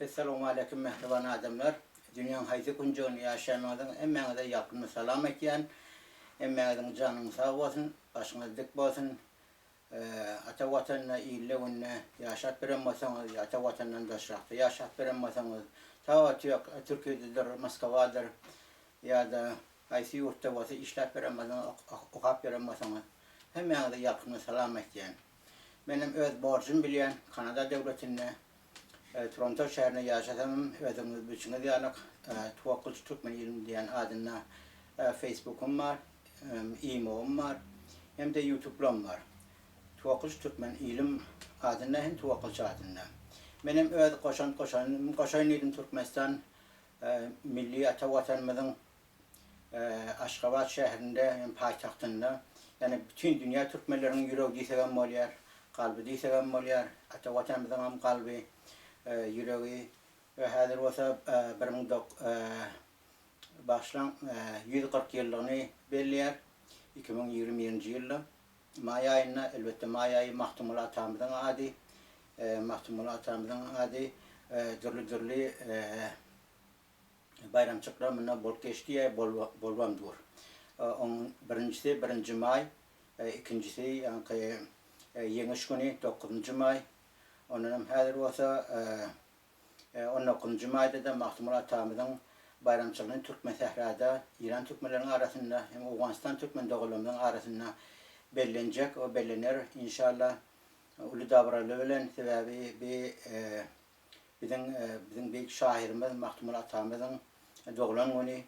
Essalawmaleýkim mähriban adamlar! Dünýäň haýsy künjeginde ýaşaýanyňyzyň hemmäňize ýakymly salam aýtýan. Hemmäňiziň janyňyz sag bolsun, başyňyz dik bolsun. Ata Watanda, ilde günde ýaşap ýören bolsaňyz ýa ata Watandan daşrakda ýaşap ýören bolsaňyz, tapawuty ýok, Türkiýededir, Moskwadyr ýa-da haýsy ýurtda bolsa işläp ýören bolsaňyz, okap ýören bolsaňyz, hemmäňize ýakymly salam aýtýan. Menem öz borjum bilýän, Kanada döwletinde Toronto şäherinde ýaşasamam, özüňiz bilşiňiz ýalyk, Tuwakgylyç Türkmen ilim diýen adynda Facebookym bar, Imo-ym bar, hem-de Youtube-lam bar. Tuwakgylyç Türkmen ilim adynda hem Tuwakgylyç adynda. Menem öz goşant goşanym goşaýyn diýdim Türkmenistan milli ata Watanymyzyň Aşgabat şäherinde hem paýtagtynda, ýagny bütin dünýä türkmenleriniň ýüregi diýsegem bolýar, kalby diýsegem bolýar, ata Watanymyzyňam kalby, ýüregi we häzir bolsa bir müň dok bagyşlaň, 140 ýyllygyny belleýär, 2021-nji ýylda, maý aýynda, elbetde maý aýy Magtymguly atamyzyň ady, Magtymguly atamyzyň ady dürli-dürli Baýramçylyklar munda bolup geçdi ýa bolubam dur. Oň birinjisi birinji maý, ikinjisi ýaňky Ýeňiş güni dokuzynjy maý. Ondanam häzir bolsa on dokuzynjy maýda-da Magtymguly atamyzyň baýramçylygyny Türkmensährada Eýran türkmenleriniň arasynda hem Owganystan türkmen doganlarymyzyň arasynda bellenjek we bellener inşallah uly dabaraly bilen sebäbi bi Biziň biziň beýik şahyrymyz Magtymguly atamyzyň doglan güni.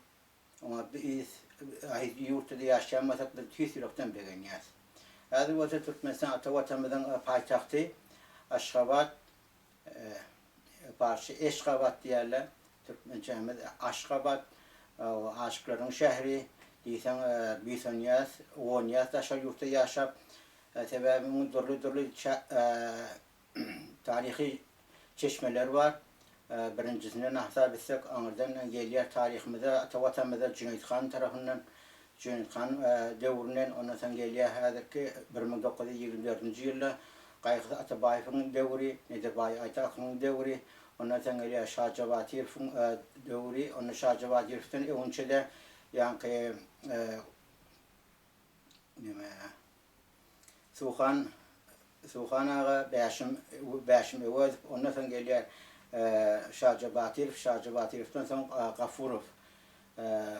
Oňa biz haýsy ýurtda-da ýaşaýan bolsak biz tüýs ýürekden begenýäs. Häzir bolsa Türkmenistan ata Watanymyzyň paýtagty Aşgabat, parsça Eşgabat diýýärler, türkmençämiz Aşgabat, aşyklaryň şäheri diýseň buýsanýas, guwanýas daşary ýurtda ýaşap. Sebäbi muň dürli-dürli Taryhy çeşmeler bar. Birinjisinden hasap etsek, aňyrdan gelýär taryhymyza, ata Watanymyza Jüneýit han tarapyndan, Jüneýit han döwründen, ondan soň gelýär häzirki 1924-nji ýylda Gaýgysyz Atabaýewiň döwri, Nedirbaý Aýtakowyň döwri, ondan soň gelýär Şaja Batyrowyň döwri, onda Şaja Batyrowdan öňünçe-de ýaňky Neme? Suhan, Suhan aga, Bäşim, Bäşim Öwezow, ondan soň gelýär Şaja Batyrow, Şaja Batyrowdan soň Gafurow.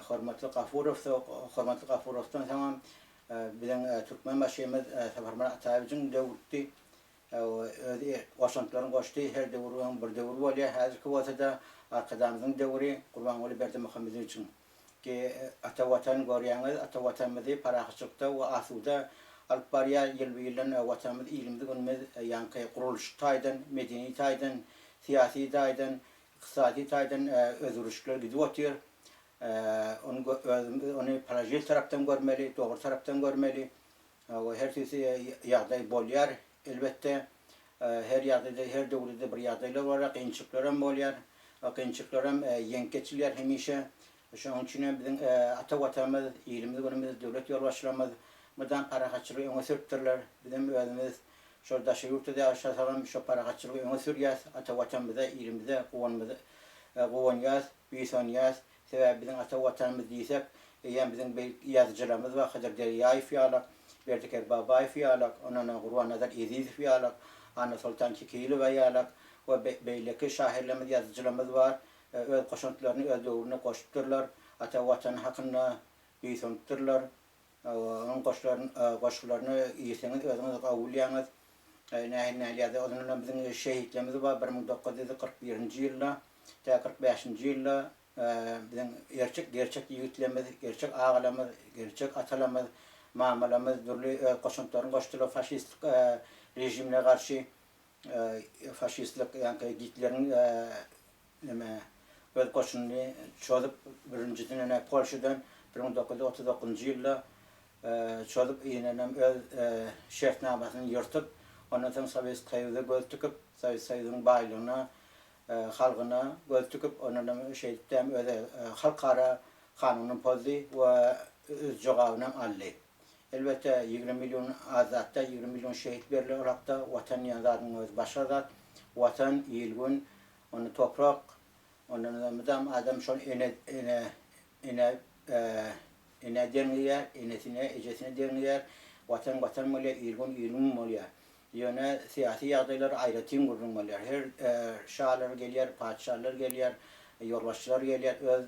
Hormatly Gafurow, hormatly Gafurowdan soňam biziň Türkmenbaşymyz Saparmyrat Ataýewiçiň döwrüdi. Öz goşantlaryny goşdy. Her döwür bir döwür bolýar. Häzirki bolsa-da Arkadagymyzyň döwri, Gurbanguly Berdimuhamedowiçiň. Ki ata Watan görýäňiz, ata Watanymyzy parahatçylykda we asuda alyp barýar, ýylby-ýyldan Watanymyz, ilimiz, günümiz ýaňky gurluşyk taýdan, medeni taýdan, syýasy taýdan, ykdysady taýdan özgerişikler gidip otyr. Ony özümiz ony položil tarapdan görmeli, dogry tarapdan görmeli. We her tüýsli ýagdaý bolýar. Elbetde, her ýagdaýda, her döwürde-de bir ýagdaýlar bolýar, kynçylyklaram bolýar. O kynçylyklaram ýeňip geçilýär hemişe. Şonuň üçin hem biziň ata Watanymyz, ilimiz, günümiz, döwlet ýolbaşçylarymyz mydam parahatçylygy öňe sürüpdirler. Bizem özümiz şol daşary ýurtda-da ýaşasagam şo parahatçylygy öňe sürýäs, ata Watanymyza, ilimize guwanýas, buýsanýas. Sebäbi biziň ata Watanymyz diýsek, eýýäm biziň beýik ýazyjylarymyz bar, Hydyr Derýaýew ýalak, Berdi Kerbabaýew ýalak, ondan Gurbannazar Ezizow ýalak, Annasoltan Kekilowa ýalak we beýleki şahyrlarymyz, ýazyjylarymyz bar. Öz goşantlaryny öz döwründe goşupdyrlar, ata Watany hakynda buýsanypdyrlar. Onuň goşgularyny girseňiz özüňiz gowy bilýäňiz. Nähili-nähili ýazýar. Ozanyndan biziň şehitlerimiz bar, 1941-nji ýylda, tä 45-nji ýylda biziň gerçek, gerçek ýigitlerimiz, gerçek agalarymyz, gerçek atalarymyz, mamalarymyz dürli öz goşantlaryny goşdular faşistlik režimine garşy. Faşistlik, ýaňky Gitleriň Neme, öz goşunyny çozup, birinjisine Polşadan 1939-njy ýylda çozup, yzyndanam öz şertnamasyny ýyrtyp, ondan soň Sowet Soýuza göz tikip, Sowet Soýuzynyň baýlygyna, halgyna göz tikip, ondanam şeýdip-de özi halkara kanunyny pozdy we öz jogabynam aldy. Elbetde, 20 million az zat däl, 20 million şehit berler ol hakda, Watan diýen zadyň özi başga zat. Watan, il-gün. Onda toprak, ondan mydam adam şol ene, ene, ene, enä deňleýär, enesine, ejesine deňleýär. Watan watan bolýar, il-gün il-gün bolýar. Ýöne syýasy ýagdaýlar aýratyn gürrüň bolýar. Her şalar gelýär, patyşalar gelýär, ýolbaşçylar gelýär, öz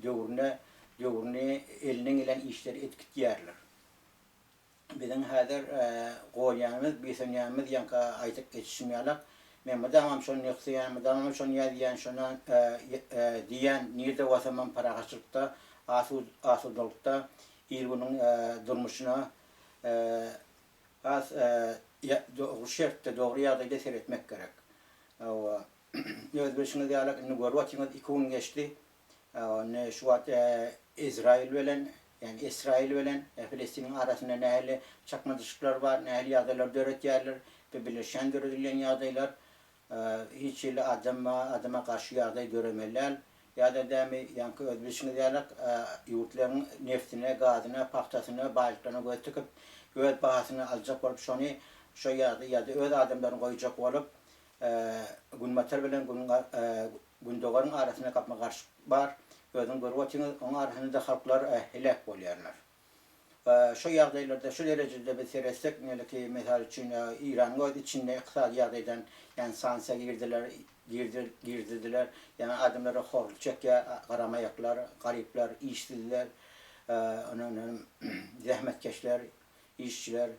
döwrüne, döwrüni elinden gelen işleri edip gitýärler. Biziň häzir goýýanymyz, buýsanýanymyz ýaňky aýdyp geçişim ýalak, men mydamam şony nygtaýan, mydamam şony ýazýan, şony diýýän, nirde bolsamam parahatçylykda, asudalykda il-günüň durmuşyna has dogry şertde, dogry ýagdaýda seretmek gerek. Hawa, öz bilşiňiz ýalak, indi görüp otyňyz, iki gün geçdi. Indi şu wagt Izraýyl bilen, ýagny Esraýyl bilen Filistiniň arasynda nähili çaknyşyklar bar, nähili ýagdaýlar döretýärler, bu birleşýän döredilýän ýagdaýlar hiç hili adama, adama garşy ýagdaý döremeli däl. Ýa-da dämi, ýaňky öz bilşiňiz ýalak, ýurtlaryň neftine, gazyna, pagtasyna, baýlyklaryna göz tikip, öz bahasyna aljak bolup şony şo ýagdaý ýa-da öz adamlaryny goýjak bolup, Günbatar bilen Gündogaryň arasynda gapma-garşylyk bar. Özüňiz görüp otyňyz, oň arasynda-da halklar heläk bolýarlar. Şo ýagdaýlarda, şu derejede biz seretsek, meleki, mysal üçin, Eýranyň öz içinde ykdysady ýagdaýdan, ýagny sanksiýa girdiler, girizildiler, ýagny adamlara horluk çekýär, garamaýaklar, garyplar, işsizler, ondan hem zähmetkeşler, işçiler,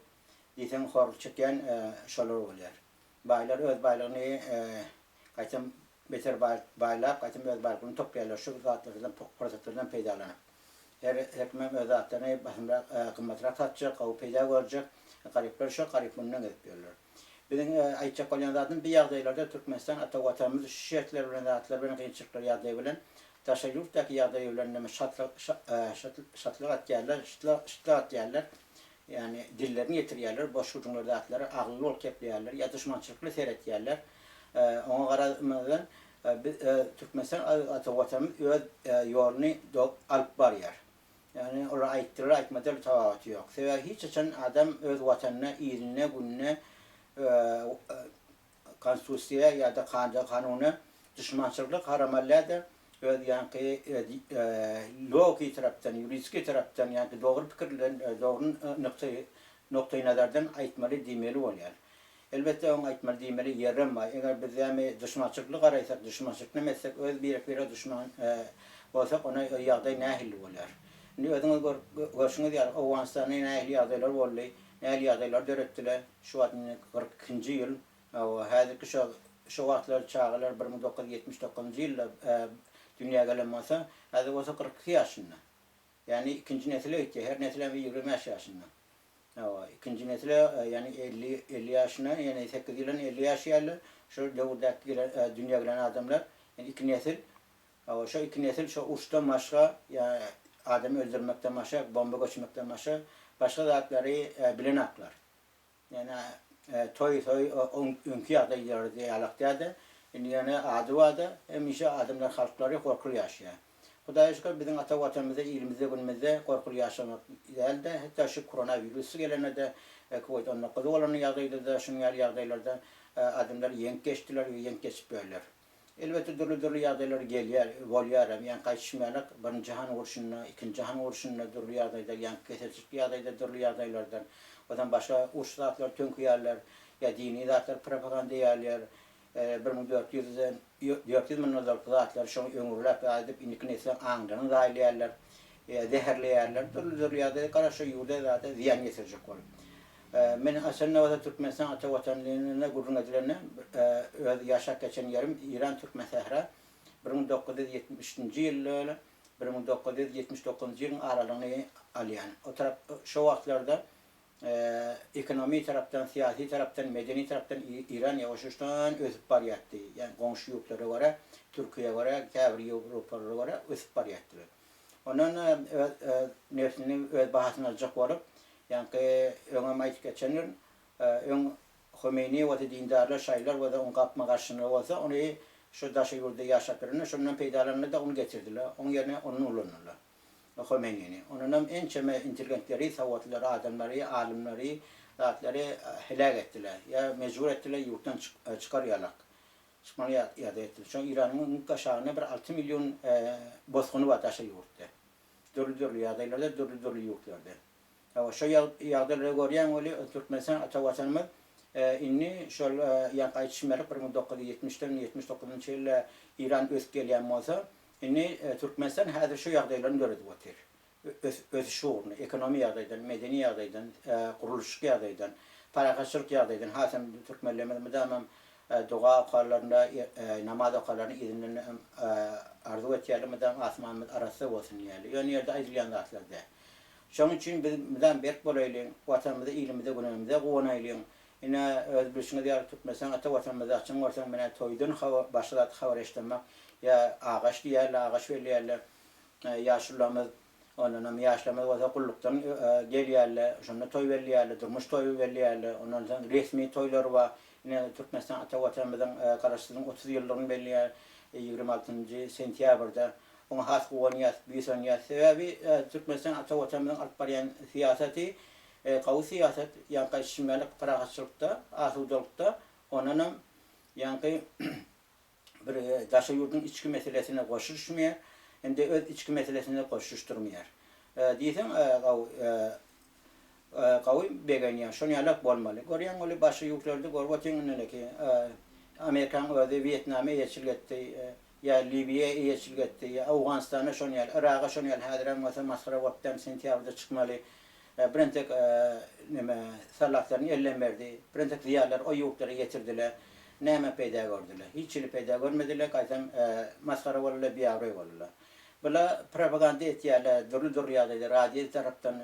diýseň horluk çekýän şolar bolýar. Baýlar öz baýlygyny gaýtam beter baýlap, gaýtam öz baýlyklaryny toplaýarlar, şu zatlardan, pursatlardan peýdalanyp. Her her kimem öz zatlaryny basymrak, gymmatrak satjak, gowy peýda görjek. Garyplar şo garyplygyndan gezip ýörler. Biziň aýtjak bolýan zadym, bu ýagdaýlarda Türkmenistan ata Watanymyz şu şertler bilen, zatlar bilen, kynçylyklar ýagdaý bilen, daşary ýurtdaky ýagdaý bilen neme şatlyk şatlyk atýarlar, şytlyk atýarlar. Ýagny dillerini ýetirýärler, boş gürrüňler zatlary agylly bolup gepleýärler ýa duşmançylykly seretýärler. Oňa garamazdan biz Türkmenistan ata Watanymyz öz ýoluny alyp barýar. Ýagny olar aýtdylar aýtmadylar tabawaty ýok. Sebäbi hiç haçan adam öz Watanyna, iline, gününe Konstitusiýa ýa-da kada-kanuna duşmançylykly garamaly däl-de, öz ýaňky logiki tarapdan, ýuridiski tarapdan, ýaňky dogry pikir bilen, dogry nukdaý nukdaýnazardan aýtmaly diýmeli bolýar. Elbetde, oň aýtmaly diýmeli ýerem bar. Eger biz ýamy duşmançylykly garaýsak, duşmançylykly neme etsek, öz birek-birege duşman bolsak, onda ýagdaý nähili bolýar? Indi özüňiz görüp görşüňiz ýaly, Owganystanda nähili ýagdaýlar boldy, nähili ýagdaýlar döretdiler. Şu wagt indi 42-nji ýyl. Hawa, häzirki şo şo wagtlar çagalar 1979-njy ýylda dünýä gelen bolsa, häzir bolsa 42 ýaşynda. Ýagny ikinji nesile gitýär. Her nesil hem 25 ýaşynda. Hawa, ikinji nesile, ýagny 50 50 ýaşyna, ýagny sekiz ýyldan 50 ýaşaýarlar. Şo döwürdäki gelen dünýä gelen adamlar, ýagny iki nesil. Hawa, şo iki nesil şo uruşdan başga, ýa adam öldürmekden başga, bomba göçürmekden başga, başga zatlary bilenaklar. Ýöne toý-soý öňki ýagdaýlarda ýalak däldi. Indi ýöne ady bardy. Hemişe adamlar halklary gorkuly ýaşaýar. Hudaýa şükür biziň ata watanymyzda ilimizde günümizde gorkuly ýaşamak däldi. Hatda şu korona wirusy gelende-de kowid 19 bolan ýagdaýda-da şunuň ýaly ýagdaýlarda adamlar ýeňip geçdiler we ýeňip geçip ýörler. Elbetde dürli-dürli ýagdaýlar gelýär, bolýar hem. Ýaňky aýdyşym ýalak, Birinji jahan urşunda, Ikinji jahan urşunda dürli ýagdaýda, ýaňky keselçilikli ýagdaýda dürli ýagdaýlardan, ondan başga uruş zatlary töňkeýärler, ýa dini zatlar propaganda edýärler. 1400-den, 400 mundan ozalky zatlary şoňa öňürläp zat edip, indiki nesliň aňlaryny zaýalaýarlar, zäherleýärler. Dürli-dürli ýagdaýda gara şo ýurda zada zyýan ýetirjek bolup. Men haçanda bolsa Türkmenistan ata Watanynda gürrüň edilende öz ýaşap geçen ýerim Iran Türkmensähra 1970-nji ýylda bilen 1979-njy ýylyň aralygyny alýan. O tarap şo wagtlarda ekonomi tarapdan, syýasy tarapdan, medeni tarapdan Iran ýawaş-ýuwaşdan ösüp barýardy. Ýagny goňşy ýurtlara görä, Türkiýä görä, käbir ýewropalara görä ösüp barýardylar. Ondan öz nebsini öz bahasyna aljak bolup, ýaňky öňem aýdyp geçendim, öň Homeýni bolsa dindarlar, şaýylar bolsa oň gapma-garşyna bolsa ony şu daşary ýurtda ýaşap ýörende şondan peýdalandylar-da ony getirdiler. Oň ýerine ony ulandylar. Homeýnini. Ondanam ençeme intelligentleri, sowatlylar adamlary, alymlary, zatlary heläk etdiler. Ýa mejbur etdiler ýurtdan çykar ýalak. Çykmaly ýagdaý etdiler. Şo Iranyň iň aşagynda bir 6 million bosguny bar daşary ýurtda. Dürli-dürli ýagdaýlarda, dürli-dürli ýurtlarda. Hawa, şo ýagdaýlary görýäň weli, Türkmenistan ata Watanymyz indi şol ýaňky aýdyşym ýaly 1970-den 79-njy ýylda Iran ösüp gelýän bolsa, indi Türkmenistan häzir şu ýagdaýlaryny döredip otyr. Ösüş ugrunda, ekonomiýa ýagdaýdan, medeni ýagdaýdan, gurluşyk ýagdaýdan, parahatçylyk ýagdaýdan hasam türkmenlerimiz mydamam doga okarlarynda, namaz okarlarynda yzyndan arzuw etýärler, mydam asmanymyz arassa bolsun diýýärler. Ýöne ýerde aýdylýan zatlar däl. Şonuň üçin biz mydam berk bolaýlyň, Watanymyza, ilimize, günämize guwanaýlyň. Ine, öz bilşiňiz ýaly, Türkmenistan ata Watanymyzda haçan görseň, menä toýdan habar, başga zat habar eşidemok. Ýa agaç diýýärler, agaç belleýärler. Ýaşulularymyz, ondanam ýaşlarymyz bolsa gullukdan gelýärler, şonda toý belleýärler, durmuş toýy belleýärler. Ondan soň resmi toýlar bar. Ine, Türkmenistan ata Watanymyzyň Garaşsyzlygyň 30 ýyllygyny belleýär, 26-njy sentýabrda. Oňa has guwanýas, buýsanýas. Sebäbi Türkmenistan ata Watanymyzyň alyp barýan syýasaty gowy syýasat, ýaňky aýdyşym ýaly parahatçylykda, asudalykda, ondanam ýaňky bir daşary ýurduň içki meselesine goşulyşmaýar, hem-de öz içki meselesine goşulyşdyrmaýar. Diýseň gowy gowy begenýän. Şon ýalak bolmaly. Görýäň ol başga ýurtlarda görüp otyň indiki Amerikanyň özi Wýetnama eýeçilik etdi. Ýa Liwiýa eýeçilik etdi, ýa Owganystana şon ýaly, Yraga şon ýaly, häzirem bolsa masgara bolup däm sentýabrda çykmaly. Birentek neme soldatlaryny elden berdi, birentek zyýanlary o ýurtlara ýetirdiler. Näme peýda gördüler? Hiç hili peýda görmediler, gaýtam masgara boldular, biabraý boldular. Bular propaganda etýärler, dürli-dürli ýagdaýda radio tarapdan,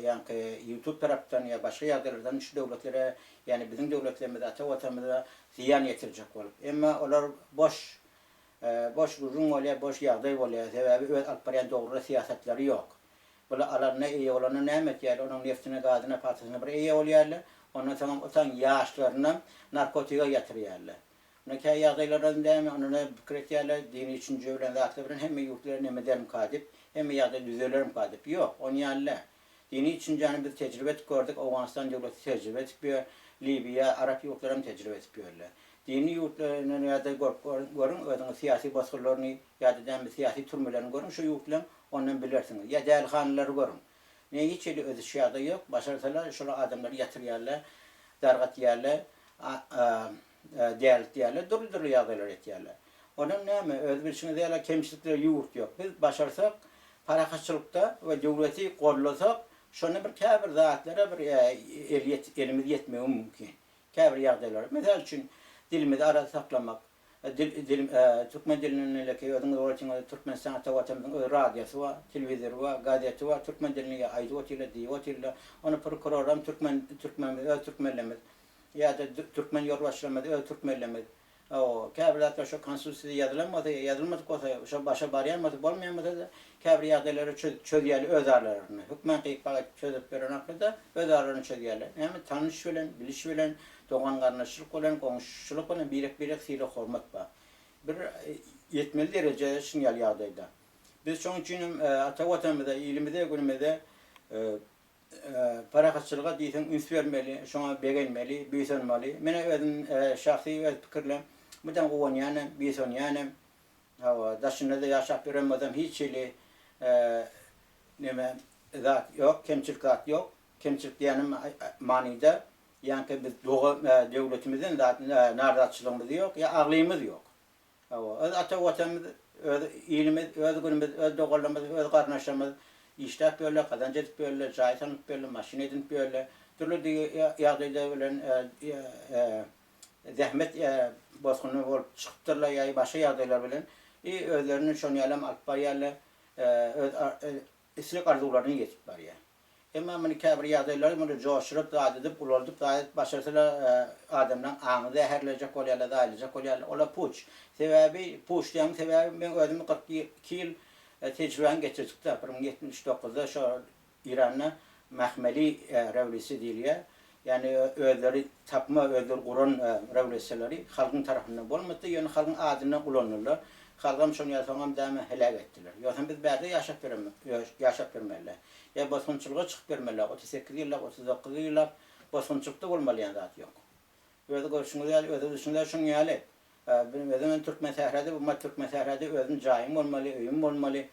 ýaňky ýutub tarapdan ýa başga ýagdaýlardan şu döwletlere, ýagny biziň döwletlerimize, ata Watanymyza zyýan ýetirjek bolup. Emma olar boş, boş gürrüň bolýar, boş ýagdaý bolýar. Sebäbi öz alyp barýan dogry syýasatlary ýok. Bular alanyna eýe bolanda näme etýärler? Onuň neftine, gazyna, pagtasyna bir eýe bolýarlar. Ondan soňam otaň ýaşlarynam narkotige ýatyrýarlar. Onda kä ýagdaýlarda näme, onda näme pikir etýärler, dini düşünje bilen, zatlar bilen hemme ýurtlara neme ederimka diýip, hemme ýagdaý düzelermika diýip. Ýok, on ýaly däl. Dini düşünjäni biz tejribe edip gördük, Owganystan döwleti tejribe edip ýör, Liwiýa, arap ýurtlaram tejribe edip ýörler. Dini ýurtlaryny ýa-da görüp görüň, özüňiz syýasy bosgunlaryny ýa-da näme syýasy türmelerini görüň şu ýurtlaryň, ondan bilersiňiz. Ýa dälihanalary görüň. Ne hiç hili ösüş ýagdaýy ýok, başarsalar şol adamlary ýatyrýarlar, dargatýarlar, dälitýärler, dürli-dürli ýagdaýlar etýärler. Onam näme, öz bilşiňiz ýaly kemçilikler ýurt ýok. Biz başarsak, parahatçylykda we döwleti gollasak, şonda bir käbir zatlara bir el elimiz ýetmegi mümkin. Käbir ýagdaýlara. Mysal üçin, dilimizi arassa saklamak, dil dil türkmen dilini leki özüňiz oýlatyňyz Türkmenistan ata watanymyzyň öz radiosy bar, telewizory bar, gazeti bar, türkmen dilini ýa aýdyp otyrlar, diýip otyrlar. Ony prokuroram türkmen türkmenimiz, öz türkmenlerimiz. Ýa-da türkmen ýolbaşçylarymyz öz türkmenlerimiz. Hawa, käbir zatlar şo konstitusiýada ýazylan bolsa ýa ýazylmadyk bolsa, şo başa barýan bolsa, bolmaýan bolsa-da, käbir ýagdaýlary çözýärler öz aralarynda. Hökman gyýyk-bak edip çözüp berenoklar-da, öz aralarynda çözýärler. Näme, tanyş bilen, biliş bilen, dogan-garyndaşçylyk bilen, goňşuçylyk bilen birek-birek sylag-hormat bar. Bir ýetmeli dereje şuň ýaly ýagdaýda. Biz şoň üçinem ata Watanymyza, ilimize, günümize Parahatçylyga diýseň üns bermeli, şoňa begenmeli, buýsanmaly. Menä özüm şahsy öz pikirlem, birden guwanýanam, buýsanýanam. Hawa, daşynda-da ýaşap ýören bolsam hiç hili neme zat ýok, kemçilik zat ýok. Kemçilik diýýänim manyda, ýaňky biz doga döwletimizden zat narazçylygymyz ýok, ýa aglymyz ýok. Hawa, öz ata Watanymyz, öz ilimiz, öz günümiz, öz doganlarymyz, öz garyndaşlarymyz işläp ýörler, gazanç edip ýörler, jaý salnyp ýörler, maşyn edinip ýörler. Dürli ýagdaýda bilen zähmet bosguny bolup çykypdyrlar ýa başga ýagdaýlar bilen i özlerini şon ýalam alyp barýarlar, öz isleg-arzuwlaryna ýetip barýar. Emma muny käbir ýagdaýlarda muny joşuryp, zat edip, ulaldyp, zat edip başarsalar, adamlaň aňyny zäherlejek bolýarlar, zaýalajak bolýarlar. Olar puç. Sebäbi, puç diýýämiň sebäbi, meň özümi 42 ýyl tejribäm geçirdik-de, 1079-da şo Iranda Mahmeli rewolýusiýa diýilýär. Ýagny özleri tapma, özleri guran rewolýusiýalary halkyň tarapyndan bolmady, ýöne halkyň adyndan ulandylar. Halkam şony ýa soňam däme heläk etdiler. Ýogsam biz bärde ýaşap ýaşap ýörmeli. Ýa bosgunçylyga çykyp ýörmeli. 38 ýyllap, 39 ýyllap bosgunçylykda bolmaly ýan zat ýok. Özi görşüňiz ýaly, özi bilşiňiz ýaly şunuň ýaly. Özüňem türkmen sährada bu türkmen sährada özüň jaýyň bolmaly, öýüň bolmaly,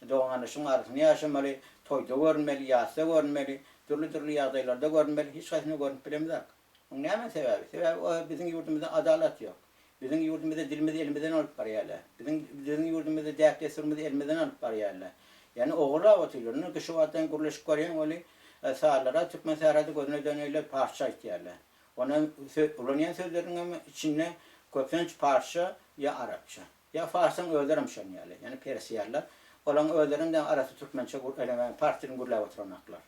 dogan-garyndaşyň arasynda ýaşamaly, toýda görünmeli, ýasda görünmeli, dürli-dürli ýagdaýlarda görünmeli, hiç haýsynda görünip bilemzok. Muň näme sebäbi? Sebäbi biziň ýurdumyzda adalat ýok. Biziň ýurdumyzda dilimizi elimizden alyp barýarlar. Biziň biziň ýurdumyzda däp-dessurymyzy elimizden alyp barýarlar. Ýagny ogurlap otyrlar. Indi şu wagtdan gürleşip görýäň weli, salylara türkmen sährada gözüne döneýler parsça aýtýarlar. Ondan ulanýan sözleriniň hem içinde köplenç parsça ýa arapça. Ýa farsyň özlerem şon ýaly. Ýagny persiýalylar. Olaň özleriniň de arasy türkmençe pars dilini gürläp oturanaklar.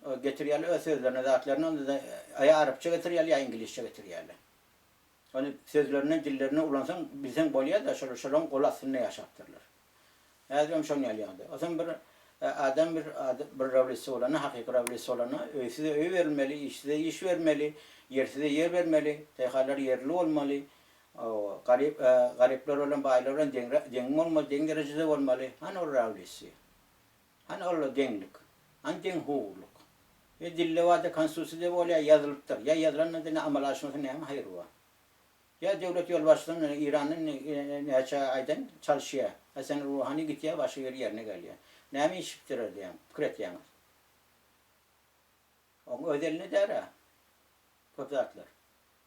Getirýärler öz sözlerini zatlaryny onda-da ýa arapça getirýärler ýa iňlisçe getirýärler. Ony sözlerini dillerini ulansaň bilseň bolýar-da şol şolaň gol astynda ýaşapdyrlar. Häzirem şon ýaly ýagdaý. Onsoň bir adam bir bir rewolýusiýa bolanda hakyky rewolýusiýa bolanda öýsüze öý berilmeli, işsize iş bermeli, ýersize ýer bermeli, daýhanlar ýerli bolmaly, garyp garyplar bilen baýlar bilen deň deň bolmaly, deň derejede bolmaly. Hany ol rewolýusiýa? Hany ol deňlik? Hany deň hukuklyk? Ýa dilde barda konstitusiýada bolýar ýazylypdyr. Ýa ýazylandan indi amala aşmasa näme haýry bar? Ýa döwlet ýolbaşçysam indi Iranda indi näçe aýdan çalyşýar. Hasan Ruhani gitýär başga biri ýerine gelýär. Näme iş bitirer diýýäň, pikir etýäňiz? Oň öz elinde däl-ä köp zatlar.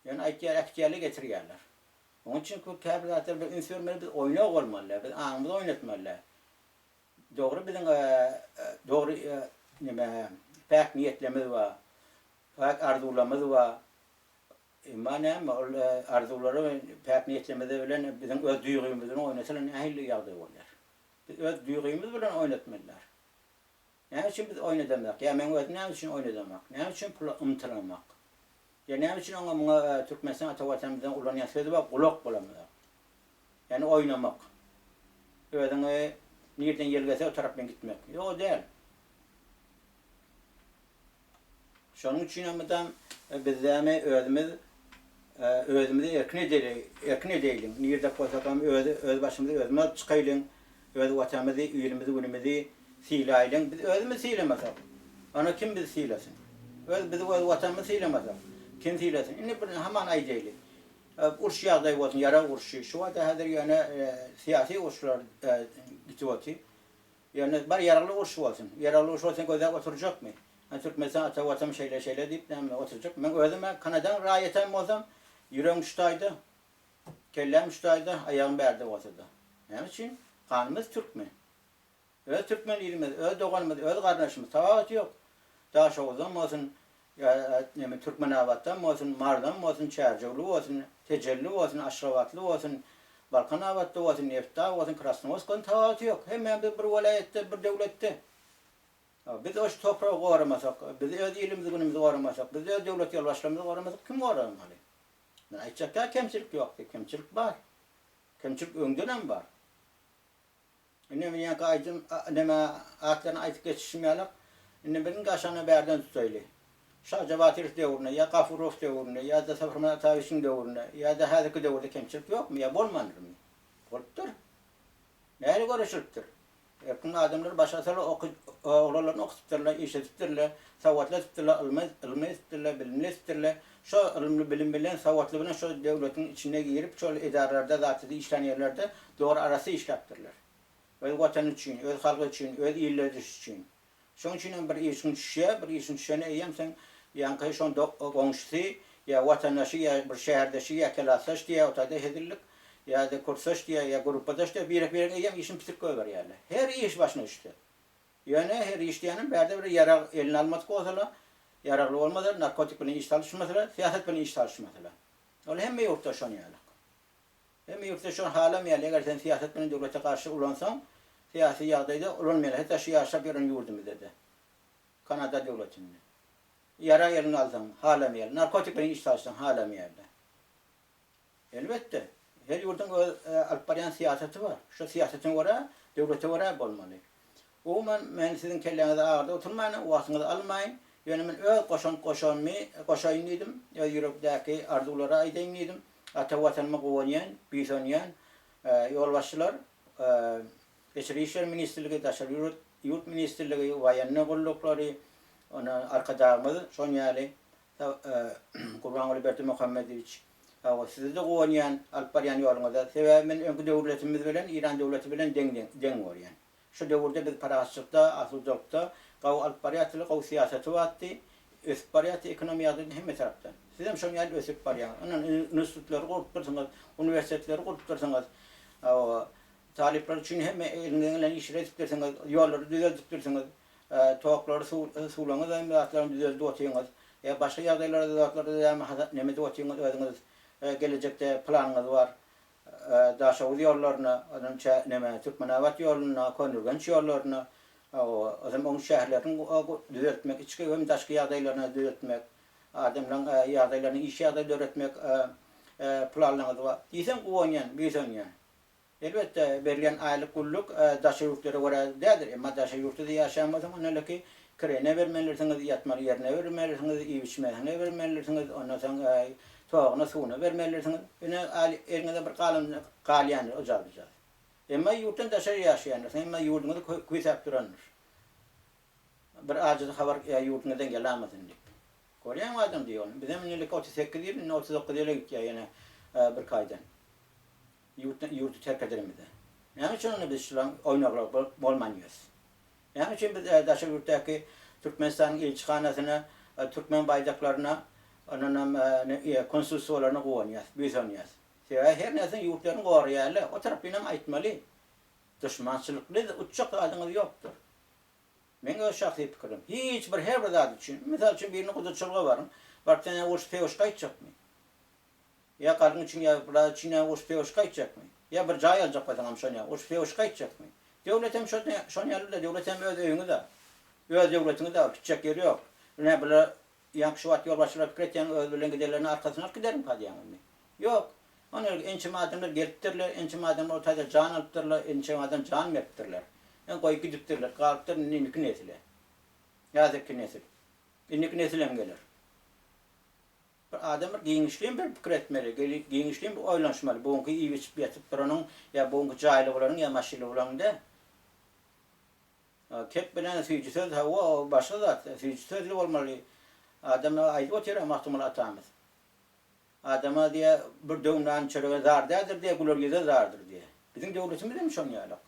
Ýöne aýtýar äkitýärler getirýärler. Onuň üçin käbir zatlara biz üns bermeli biz oýnak bolmaly däl biz aňymyzy oýnatmaly däl. Dogry biziň dogry neme päk niýetlerimiz bar, päk arzuwlarymyz bar. Emma näme ol arzuwlary we päk niýetlerimiz bilen biziň öz duýgymyz bilen oýnasalar nähili ýagdaý bolýar? Biz öz duýgymyz bilen oýnatmalylar. Näme üçin biz oýnadamzok? Ýa meň özüm näme üçin oýnadamok? Näme üçin pula ymtylamok? Ýa näme üçin oňa muňa Türkmenistan ata Watanymyzda ulanýan sözi bar gulak bolamzok? Ýagny oýnamak. Özüňi nirden ýel gelse o tarap bilen gitmek. Ýok o däl. Şonuň üçin hem mydam bizdämi özümiz özümizi erkin edeli, erkin edeýliň. Nirde bolsak hem öz öz başymyzy özümiz alyp çykaýlyň. Öz watanymyzy, ilimizi, günümizi sylaýlyň. Biz özümizi sylamasak, onda kim bizi sylasyn? Öz bizi öz watanymyzy sylamasak, kim sylasyn? Indi bir haman aýdaýly. Uruş ýagdaýy bolsun, ýarag urşy. Şu wagta häzir ýöne syýasy uruşlar gitip otyr. Ýöne bar ýaragly uruş bolsun. Ýaragly uruş bolsa gözläp oturjakmy? Hany Türkmenistan ata watan şeýle şeýle diýip näme oturjak. Men özüm-ä Kanadaň raýatam bolsam, ýüregim şu taýda, kelläm şu taýda, aýagym bärde bolsa-da. Näme üçin? Ganymyz türkmen. Öz türkmen ilimiz, öz doganymyz, öz garyndaşymyz, tapawuty ýok. Daşoguzdan bolsun, ýa neme Türkmenabatdan bolsun, Marydan bolsun, Çärjewli bolsun, Tejenli bolsun, Aşgabatly bolsun, Balkanabatly bolsun, Nebitdag bolsun, Krasnowodsk bolsun tapawuty ýok. Hemmämiz bir welaýatda, bir döwletde. Biz oş topragy goramasak, biz öz ilimizi günümizi goramasak, biz öz döwlet ýolbaşçylarymyzy goramasak kim goramaly? Men aýtjak däl kemçilik ýok diýip, kemçilik bar. Kemçilik öňdenem bar. Indi men ýaňky aýdym neme atlaryny aýdyp geçişim ýalak, indi biziň gaşany bärden tutaýly. Şaja Batyrow döwründe ýa Gafurow döwründe ýa-da Saparmyrat Ataýewiçiň döwründe ýa-da häzirki döwürde kemçilik ýokmy ýa bolmandyrmy? Bolupdyr. Nähili göreşilipdir? Erkin adamlar başa salyp oky oglanlaryny okutypdyrlar, işledipdirler, sowatly edipdirler, ylmy ylmy edipdirler, bilimli edipdirler. Şo ylymly bilim bilen, sowatly bilen şo döwletiň içine girip, şol edaralarda zatda işlän ýerlerde dogry arassa işläpdirler. Öz watany üçin, öz halky üçin, öz illeri üçin. Şoň üçin hem bir işiň düşýär, bir işiň düşende eýýäm seň ýaňky şoň goňşusy ýa watandaşy ýa bir şäherdeşi ýa kelasdaş diýýär, o taýda hezillik, ýa-da kursdaş diýýär, ýa gruppadaş diýýär, birek-birek eýýäm işini bitirip goýberýärler. Her iş başyna düşse. Ýöne her iş diýýänim bärde bir ýarag eline almadyk bolsalar, ýaragly bolmasalar, narkotik bilen iş salyşmasalar, syýasat bilen iş salyşmasalar. Ol hemme ýurtda şon ýalyk. Hemme ýurtda şony halamaýarlar, eger sen syýasat bilen döwlete garşy ulansaň, syýasy ýagdaýda ulanmaýarlar, hatda şu ýaşap ýören ýurdumyzda-da, Kanada döwletinde. Ýarag eliňe alsaň, halamaýarlar, narkotik bilen iş salyşsaň, halamaýarlar. Elbetde, her ýurduň öz alyp barýan syýasaty bar. Şo syýasatyna görä, döwlete görä bolmaly. Umuman, men siziň kelläňizi agyrdyp oturmaýyn, wagtyňyzy almaýyn. Ýöne men öz goşant goşanymy goşaýyn diýdim, öz ýürekdäki arzuwlary aýdaýyn diýdim. Ata Watanyma guwanýan, buýsanýan ýolbaşçylar, Içeri işler ministrligi, Daşary ýurt ýurt ministrligi, waýennyý gulluklary, ondan Arkadagymyz şon ýaly, Gurbanguly Berdimuhamedowiç. Hawa, size-de guwanýan, alyp barýan ýoluňyza. Sebäbi men öňki döwletimiz bilen Eýran döwleti bilen deň deň görýän. Şu döwürde biz parahatçylykda, asudalykda gawy alyp barýardylar, gowy syýasaty bardy, ösüp barýardy ekonomi ýagdaýdan hemme tarapdan. Sizem şoň ýaly ösüp barýaňyz. Ondan institutlary gurupdyrsyňyz, uniwersitetleri gurupdyrsyňyz. Hawa, talyplar üçin hemme eliňizden gelen işleri edipdirsiňiz, ýollary düzeldipdirsiňiz, toklary, suwlaryňyz hem zatlaryny düzeldip otyňyz. Ýa başga ýagdaýlarda zatlarda neme edip otyňyz özüňiz gelejekde planyňyz bar. Daşoguz ýollaryna, ondan çä neme, Türkmenabat ýoluna, Köneürgenç ýollaryna, ozem oň şäherlerini düzeltmek, içki hem daşky ýagdaýlaryny düzeltmek, adamlaryň ýagdaýlaryny, iş ýagdaý döretmek planlaryňyz bar. Diýseň guwanýan, buýsanýan. Elbetde, berilýän aýlyk günlük daşary ýurtlara görä däldir. Emma daşary ýurtda-da ýaşaýan bolsaň, onda hälki kireýine bermelisiňiz, ýatmaly ýerine bermelisiňiz, iýip-içmesine bermelisiňiz, ondan soň togyna, suwuna bermelisiňiz. Ine, eliňize bir galan galýandyr ojal-bujal. Emma ýurtdan daşary ýaşaýandyr, emma ýurduňyzy küýsäp durandyr. Bir ajy habar ýurduňyzdan gelamasyn diýip. Görýäňmi adam diýýär ony. Bizem indi 38 ýyl, indi 39 ýyla gitýär ýene birki aýdan. Ýurtdan ýurdy terk edenimizde. Näme üçin onda biz şulaň oýnaglary bolman ýörüs? Näme üçin biz daşary ýurtdaky Türkmenistanyň ilçihanasyna, türkmen baýdaklaryna, ondanam konsulstwalaryna guwanýas, buýsanýas? Sebäbi her närseni ýurtlaryny goraýarlar. O tarapynam aýtmaly. Duşmançylykly uçjak zadyňyz ýokdur. Meň öz şahsy pikirim. Hiç bir her bir zat üçin. Mysal üçin birine gudaçylyga baryň. Baryp sen urşup sögüşip gaýtjakmy? Ýa galyň üçin ýa bir zat üçin ýa urşup sögüşip gaýtjakmy? Ýa bir jaý aljak bolsaňam şony ýa urşup sögüşip gaýtjakmy? Döwlet hem şo şon ýaly-da döwlet hem öz öýüňiz-ä. Öz döwletiňiz-ä ol gitjek ýeri ýok. Ine bular ýaňky şu wagt ýolbaşçylar pikir etýäň özi bilen gidenlerini arkasyna alyp gidermikä diýýäň indi. Ýok. Ony ençeme adamlar gelipdirler, ençeme adamlar o taýda jan alypdyrlar, ençeme adam jan beripdirler. Ýa goýup gidipdirler, galypdyr indi indiki nesile. Häzirki nesil. Indiki nesil hem geler. Bir adam bir giňişleýin bir pikir etmeli, giňişleýin bir oýlanyşmaly, bu günki iýip-içip ýatyp duranyň ýa bu günki jaýly bolanyň ýa maşynly bolanyň däl. Kep bilen süýji söz hawa o başga zat, süýji sözli bolmaly. Adam aýdyp otyr-a Magtymguly atamyz. Adama diýýär, bir döwüm nan çörege zar däldir diýýär, güler ýüze zardyr diýýär. Biziň döwletimiz hem şoň ýalak.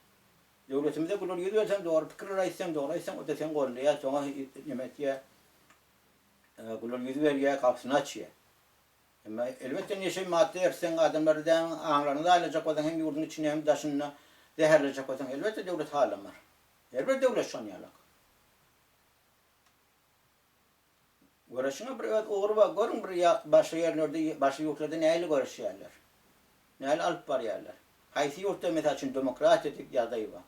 Döwletimize güler ýüz berseň, dogry pikirler aýtsaň, dogry aýtsaň, o-da seni goldaýar, soňa neme etýär. Güler ýüz berýär, gapysyny açýar. Emma elbetde neşe madda ertseň, adamlary däň aňlaryny zaýalajak bolsaň hem ýurduň içinde hem daşynda zäherlejek bolsaň elbetde döwlet halamar. Her bir döwlet şon ýalak. Göreşiň bir öz ugry bar. Görüň bir başga ýerlerde, başga ýurtlarda nähili göreşýärler. Nähili alyp barýarlar. Haýsy ýurtda mysal üçin demokratiýa diýip ýagdaý bar.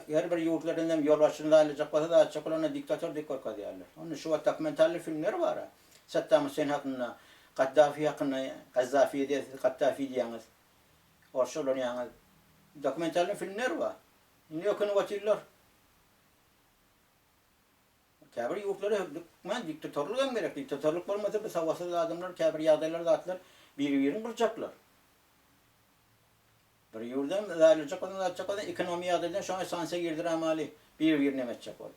Her bir ýurtlardan hem ýolbaşçyny saýlajak bolsa zatjak bolar onda diktator diýip görkezýärler. Onda şu wagt dokumentally filmler bar-a. Saddam Hüseýin hakynda, Gaddafi hakynda, Gazzafi diýýär siz Gaddafi diýýäňiz. Orsça ulanýaňyz. Dokumentally filmler bar. Indi ökünip otyrlar. Käbir ýurtlara hökman diktatorlyk hem gerek. Diktatorlyk bolmasa bu sowatsyz adamlar käbir ýagdaýlar zatlar biri-birini gyrjaklar. Bir ýurdam zaýalajak bolsaň zatjak bolsaň ekonomiýa ýagdaýdan şoňa sanksiýa girdiramaly biri-birini neme etjek bolup.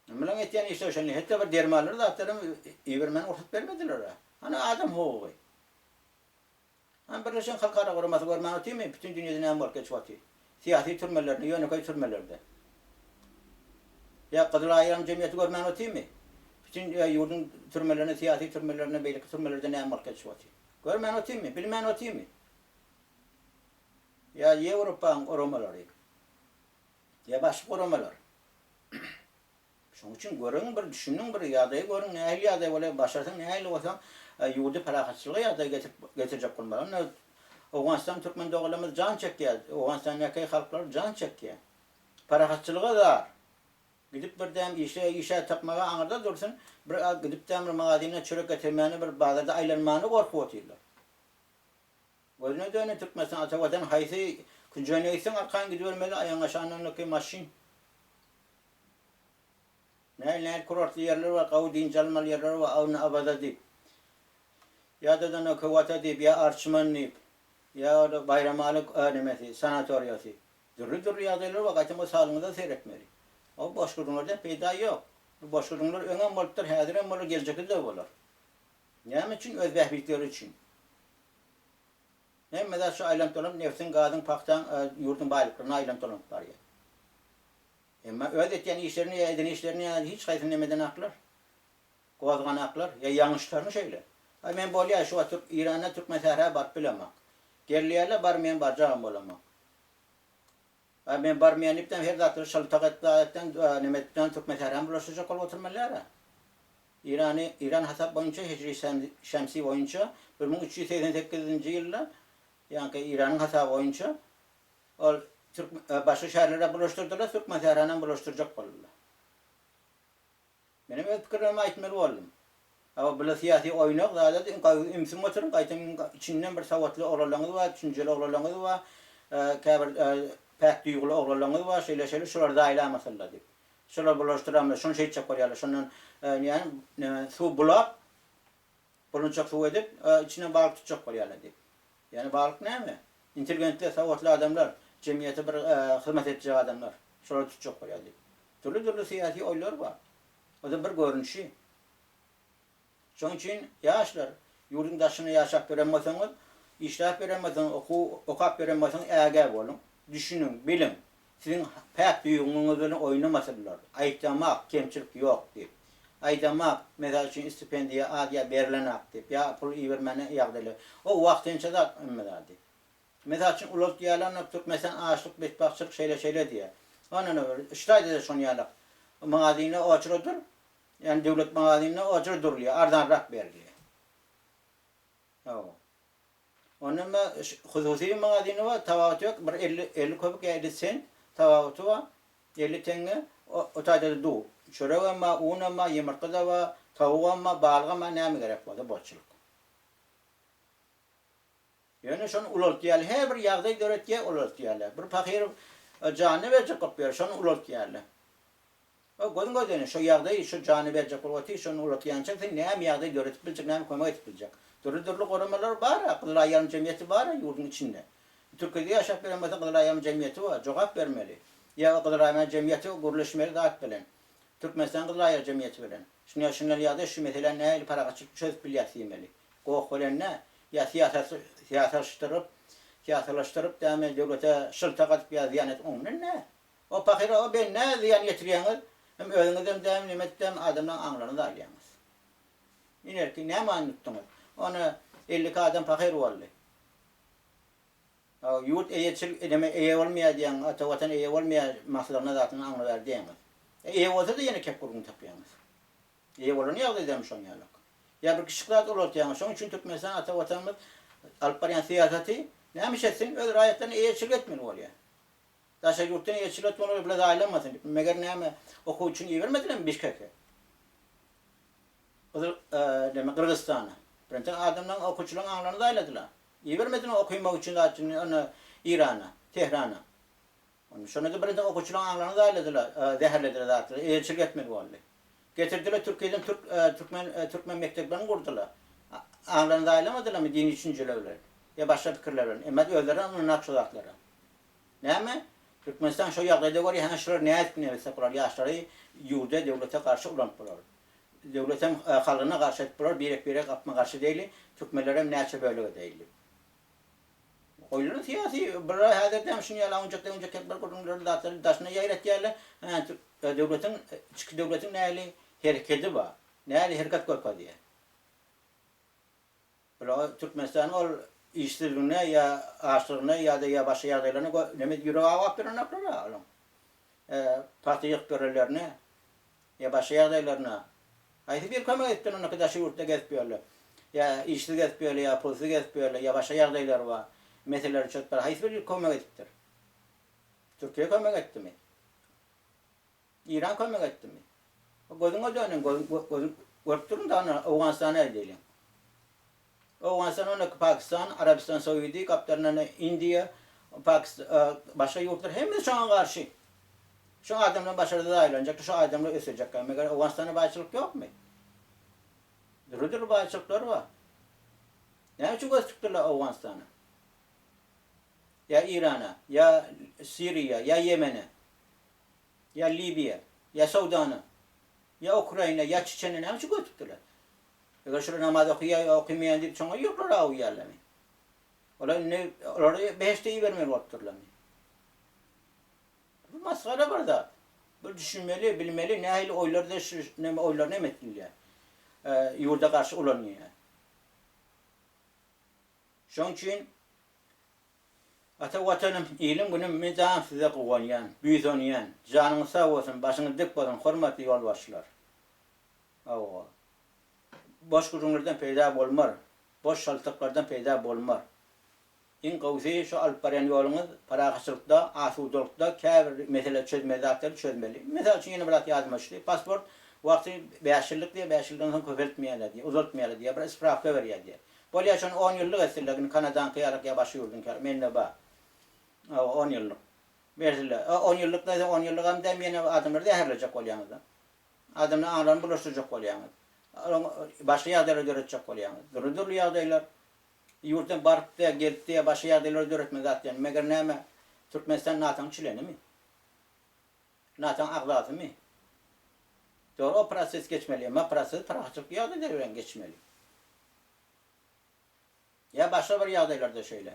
Bulaň etýän işleri şonda hetde bir dermanlary zatlaram ibermäne rugsat bermediler-ä. Hany adam hukugy. Hany Birleşen Halkara Guramasy görmän otyrmy bütin dünýede näme bolup geçip otyr. Syýasy türmelerinde ýönekeý türmelerde. Ýa Gyzyl Aý jemgyýeti görmän otyrmy? Bütin ýurduň türmelerinde syýasy türmelerinde beýleki türmelerde näme bolup geçip otyr. Görmän otyrmy? Bilmän otyrmy? Ýa Ýewropaň guramalary, ýa başga guramalar. Şonuň üçin görüň bir, düşüniň bir, ýagdaýy görüň, nähili ýagdaý bolýar, başarsaň nähili bolsa ýurdy parahatçylyga ýagdaý getirip getirjek bolmaly. Onda Owganystan türkmen doganlarymyz jan çekýär, Owganystandaky halklar jan çekýär. Parahatçylyga zar. Gidip bir däm işe işä tapmaga aňyrda dursun, bir gidip däm bir magazinden çörek getirmäne bir bazarda aýlanmana gorkup otyrlar. Gözüne dönen Türkmenistan ata watan haýsy künjegine gitseň arkaýyn gidibermeli aýagyň aşagyndan maşyn. Nähili nähili kurortly ýerler bar gawy dynç almaly ýerler bar Awny Awaza diýip. Ýa-da da Köwata diýip ýa Arçman diýip. Ýa-da Baýramaly nemesi sanatoriýasy. Dürli dürli ýagdaýlar bar gaýtam o saglygyňyza seretmeli. O boş gürrüňlerden peýda ýok. Bu boş gürrüňler öňem bolupdyr häzirem bolar geljekde-de bolar. Näme üçin? Öz bähbitleri üçin. Hemme zat şu aýlanyp dolanyp nebtiň, gazyň, pagtaň, ýurduň baýlyklaryna aýlanyp dolanyp barýar. Emma öz etýän işlerini ýa eden işlerini ýa hiç haýsyny nemedenaklar. Gozganaklar, ýa ýalňyşlaryny şeýle. Aý men bolýa şu wagt türk Iranda türkmen sährä baryp bilemok. Gelýärler bar men barjagam bolamok. Aý men barmaýan diýipdem her zatlary şyltak et zat etden neme etden türkmen sähräni bulaşdyrjak bolup oturmalyara. Irany Iran hasap boýunça hijri şemsi boýunça 1388-nji ýylda ýaňky Iranyň hasaby boýunça ol türk başga şäherlere bulaşdyrdylar türkmen sähränam bulaşdyrjak boldular. Menem öz pikirlerimi aýtmaly boldum. Hawa, bula syýasy oýnak zada diň ümsüm oturyň, gaýtam içinden bir sowatly oglanlaryňyz bar, düşünjeli oglanlaryňyz bar, käbir päk duýguly oglanlaryňyz bar, şeýle-şeýle, şulary zaýalamasynlar diýip. Şular bulaşdyramlar, şuny şeýtjek bolýarlar, şondan näme, suw bulap, bulunçak suw edip, içinden balyk tutjak bolýarlar diýip. Ýöne balyk näme? Intelligentler, sowatly adamlar, jemgyýete bir hyzmat etjek adamlar, şolary tutjak bolýar diýip. Dürli-dürli syýasy oýlar bar. O-da bir görnüşi. Şonuň üçin ýaşlar, ýurduň daşynda ýaşap ýören bolsaňyz, işläp ýören bolsaňyz, okuw okap ýören bolsaňyz ägä boluň, düşüniň, biliň. Siziň päk duýgyňyz bilen oýnamasynlar. Aýdamak, kemçilik ýok diýip. Aýdamak, mysal üçin, stipendiýa az ýa berlenak diýip, ýa pul ibermäne ýagdaýlar. O wagtynça zat hemme zady. Mysal üçin, ulaltýarlar, Türkmenistan açlyk, betbagtçylyk şeýle-şeýle diýýär. Ondan öwür, ştaýda-da şon ýalak. Magazyna oçura dur, ýagny döwlet magazyna oçura durulýar, arzanrak berilýär. Hawa. Ondan da hususy magazyny bar, tapawuty ýok, bir 50, 50 köpük ýa 50 sent tapawuty bar, 50 teňňe, o, o taýda-da duz. Çöregem bar, unam bar, ýumurtga-da bar, towugam bar, balygam bar, näme gerek bolsa bolçulyk. Ýöne şony ulaltýarlar. Her bir ýagdaý döretýär, ulaltýarlar. Bir pahyr janyny berjek bolup ýör, şony ulaltýarlar. O gözüň gözeni, şo ýagdaýy, şo janyny berjek bolup otyr, şony ulaltýança sen näme ýagdaý döredip biljek, näme kömek edip biljek? Dürli-dürli guramalar bar-a, Gyzyl Aý ýarym jemgyýeti bar-a ýurduň içinde. Türkiýede ýaşap ýören bolsaň Gyzyl Aý ýarym jemgyýeti bar, jogap bermeli. Ýa Gyzyl Aý jemgyýeti gürleşmeli zat bilen. Türkmenistan Gyzyl Aý jemgyýeti bilen. Şunýa şundan ýagdaý şu meseläni nähili parahatçylykly çözüp bilýäs diýmeli. Goh bilen nä? Ýa syýasy syýasalaşdyryp, syýasalaşdyryp dämi döwlete şyltak atyp ýa zyýan edip oňuna nä? O pahyra o bendä zyýan ýetirýäňiz, hem özüňizem dämi neme edip adamlaň aňlaryny zaýalaýaňyz. Inerki näme many tutduňyz? Ony 52 adam pahyr boldy. Ýurt eýeçil neme eýe bolmaýar diýýäň, ata watan eýe bolmaýar maslygyna zatyny aňlaber diýýäňiz. Eýe bolsa-da ýene kep gürrüň tapýaňyz. Eýe bolan ýagdaýda hem şoň ýalak. Ýa bir kiçijik zat ulaltýaňyz. Şoň üçin Türkmenistan ata watanymyz alyp barýan syýasaty näme iş etsin, öz raýatlaryna eýeçilik etmeli bolýar. Daşary ýurtdan eýeçilik etmeli bolýar, bular zaýalanmasyn diýip. Meger näme okuw üçin ibermedilermi Bişkeke? Gyzyl näme Gyrgyzystana. Birinjiden adamlaryň okuwçylaryň aňlaryny zaýaladylar. Ibermediler okymak üçin zat üçin ony Irana, Tehrana. Onda şonda-da birinji okuwçylaryň aňlaryny zaýaladylar, zäherlediler zatlary, eýeçilik etmeli boldy. Getirdiler Türkiýeden türk, türkmen, türkmen mekdeplerini gurdular. Aňlaryny zaýalamadylarmy dini düşünjeler bilen ýa başga pikirler bilen? Emma özleri ynanap şo zatlara. Näme? Türkmenistan şo ýagdaýda görýär, hä şular nädip nebetse bular ýaşlary ýurda, döwlete garşy ulanyp bolar. Döwletem halgyna garşy edip bolar, birek-birek gapma-garşy deýli, türkmenlerem näçe bölek edeýli. Goýlan syýasy bir häzirde hem şuny ýaly awunjak-dewünjek bir gürrüňleri zatlary daşyna ýaýratýarlar. Hä, döwletiň içki döwletiň nähili herekedi bar? Nähili hereket görkezýär? Bular Türkmenistanyň ol işsizligine ýa açlygyna ýa-da ýa başga ýagdaýlaryna neme ýürek awap ýörenoklar-a olaň. Pagta ýygyp ýörenlerine Ýa başga ýagdaýlaryna. Haýsy biri kömek edipdir ondaky daşary ýurtda gezip ýörler. Ýa işsiz gezip ýörler ýa pulsuz gezip ýörler ýa başga ýagdaýlary bar. Meseleleri çözüp bar. Haýsy biri kömek edipdir? Türkiýe kömek etdimi? Iran kömek etdimi? Gözüňe döneýin gözüň görüp durun da ony Owganystana diýeliň. Owganystan ondaky Pakistan, Arabystan Saudy, gapdalyndan Indiýa, Pakistan, başga ýurtlar hemmesi şoňa garşy. Şu adamlar başarsa zaýalanjak, şu adamlar ösejek. Meger Owganystanda baýçylyk ýokmy? Dürli-dürli baýçylyklar bar. Näme üçin göz tutdular Owganystana? Ýa Irana, ýa Siriýa, ýa Ýemene, ýa Libiýa, ýa Sudana, ýa Ukraina, ýa Çeçene näme üçin göz tutdular? Eger şular namaz okaýar ýa okamaýar diýip şoňa ýürekleri awuýarlarmy? Olar indi olary behişde ibermeli bolup durlarmy? Bu masgara bir zat. Bu düşünmeli, bilmeli nähili oýlarda şu näme oýlar näme etdilýär. Ýurda garşy ulanylýar. Şoň üçin Ata Watanym, ilim günüm mydam size guwanýan, buýsanýan. Janyňyz sag bolsun, başyňyz dik bolsun hormatly ýolbaşçylar. Hawa. Boş gürrüňlerden peýda bolmar. Boş şaltyklardan peýda bolmar. Iň gowusy şu alyp barýan ýoluňyz parahatçylykda, asudalykda käbir mesele çözmeli zatlary çözmeli. Mysal üçin ýene bir zat ýadyma düşdi. Pasport wagty bäş ýyllyk diýýär, bäş ýyldan soň köpeltmeýärler diýýär, uzaltmaýarlar diýýär, bir sprawka berýär diýýär. Bolýar şony on ýyllyk etsinler, indi Kanadaňky ýalyk ýa başga ýurduňky ýaly, mende bar. Hawa, on ýyllyk. Bersinler. On ýyllyk diýseň, on ýyllygam däl, ýene adamlary zäherlejek bolýaňyz-da. Adamlaryň aňlaryny bulaşdyrjak bolýaňyz. Başga ýagdaýlar döretjek bolýaňyz. Dürli-dürli ýagdaýlar. Ýurtdan barypdy, gelipdi, başga ýagdaýlary döretme zat diýen. Meger näme, Türkmenistan NATO-nyň çlenimi? NATO-nyň agzasymy? Dogry, o proses geçmeli, emma proses parahatçylykly ýagdaýda bilen geçmeli. Ýa başga bir ýagdaýlarda şeýle.